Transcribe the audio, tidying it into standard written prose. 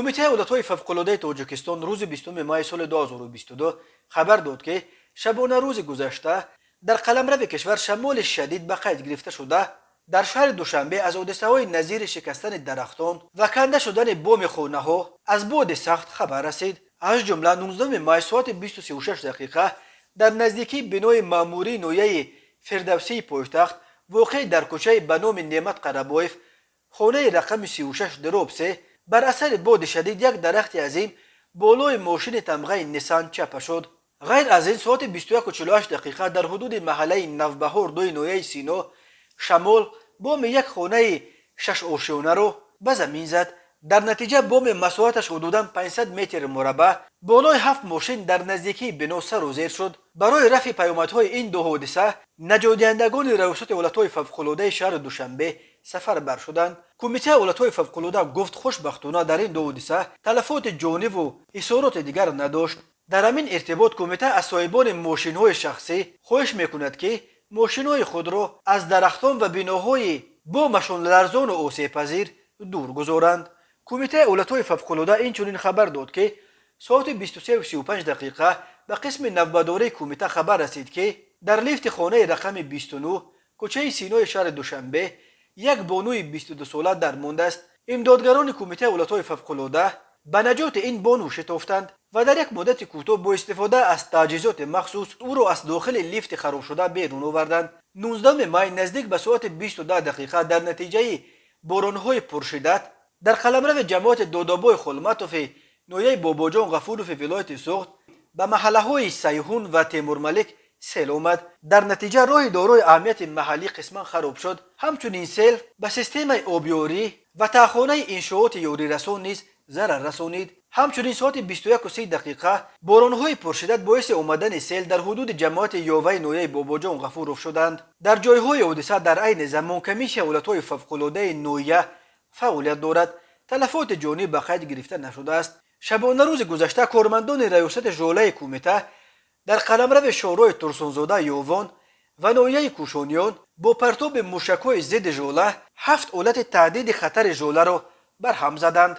Кумитаи ҳолатҳои фавқулодаи Тоҷикистон рӯзи 20 майи соли 2022 хабар дод, ки шабонарӯзи гузашта дар қаламрави кишвар шамоли шадид ба қайд гирифта шуда, дар шаҳри Душанбе аз ҳодисаҳои назири шикастани дарахтон ва канда шудани боми хонаҳо аз боди сахт хабар расид. Аз ҷумла, 19 май соати 20:36 дақиқа дар наздикии бинои маъмурии ноҳияи Фирдавсии пойтахт, воқеъ дар кӯчаи ба номи Неъмат Қарабоев, хонаи рақами 36/3, бар асари боди шадид як дарахти азим болои мошини тамғаи «Нисан» чапа шуд. Ғайр аз ин, соати 21:48 дақиқа дар ҳудуди маҳаллаи Навбаҳор 2-и ноҳияи Сино шамол боми як хонаи шашошёнаро ба замин зад. Дар натиҷа боми масоҳаташ ҳудудан 500 метри мураббаъ болои ҳафт мошин дар наздикии бино сару зер шуд. Барои рафъи паёмадҳои ин ду ҳодиса наҷотдиҳандагони Раёсати ҳолатҳои фавқулодаи шаҳри Душанбе сафарбар шуданд. Кумитаи ҳолатҳои фавқулода гуфт, хушбахтона, дар ин ду ҳодиса талафоти ҷониву ҳисороти дигар надошт. Дар ҳамин иртибот кумита аз соҳибони мошинҳои шахсӣ хоҳиш мекунад, ки мошинҳои худро аз дарахтон ва биноҳои бомашон ларзону осебпазир дур гузоранд. Кумитаи ҳолатҳои фавқулода инчунин хабар дод, ки соати 23:35 дақиқа ба қисми навбатдории кумита хабар расид, ки дар лифти хонаи рақами 29 кӯчаи Синои шаҳри Душанбе як бонуи 22сола дармондааст. Имдодгарони Кумитаи ҳолатҳои фавқулода ба наҷоти ин бону шитофтанд ва дар як муддати кӯтоҳ бо истифода аз таҷҳизоти махсус ӯро аз дохили лифти харобшуда берун оварданд. 19 май наздик ба соати 20:10 дақиқа дар натиҷаи боронҳои пуршиддат дар қаламрави ҷамоати Додобой Холматови ноҳияи Бобоҷон Ғафурови вилояти Суғд ба маҳаллаҳои Сайҳун ва Темурмалик сел омад. Дар натиҷа роҳи дорои аҳамияти маҳаллӣ қисман хароб шуд. Ҳамчунин сел ба системаи обёрӣ ва таҳхонаи иншооти ёрирасон низ зарар расонид. Ҳамчунин, соати 21:30 дақиқа боронҳои пуршиддат боиси омадани сел дар ҳудуди ҷамоати Ёваи ноҳияи Бобоҷон Ғафуров шуданд. Дар ҷойҳои ҳодиса дар айни замон комиссияи ҳолатҳои фавқулодаи ноҳия фаъолият дорад. Талафоти ҷонӣ ба қайд гирифта нашудааст. Шабонарӯзи гузашта кормандони Раёсати жолаи кумита дар қаламрави шоҳроҳи Турсунзода Ёвон ва ноҳияи Кӯшониён бо партоби мушакҳои зидди жола ҳафт ҳолати таҳдиди хатари жоларо барҳам заданд.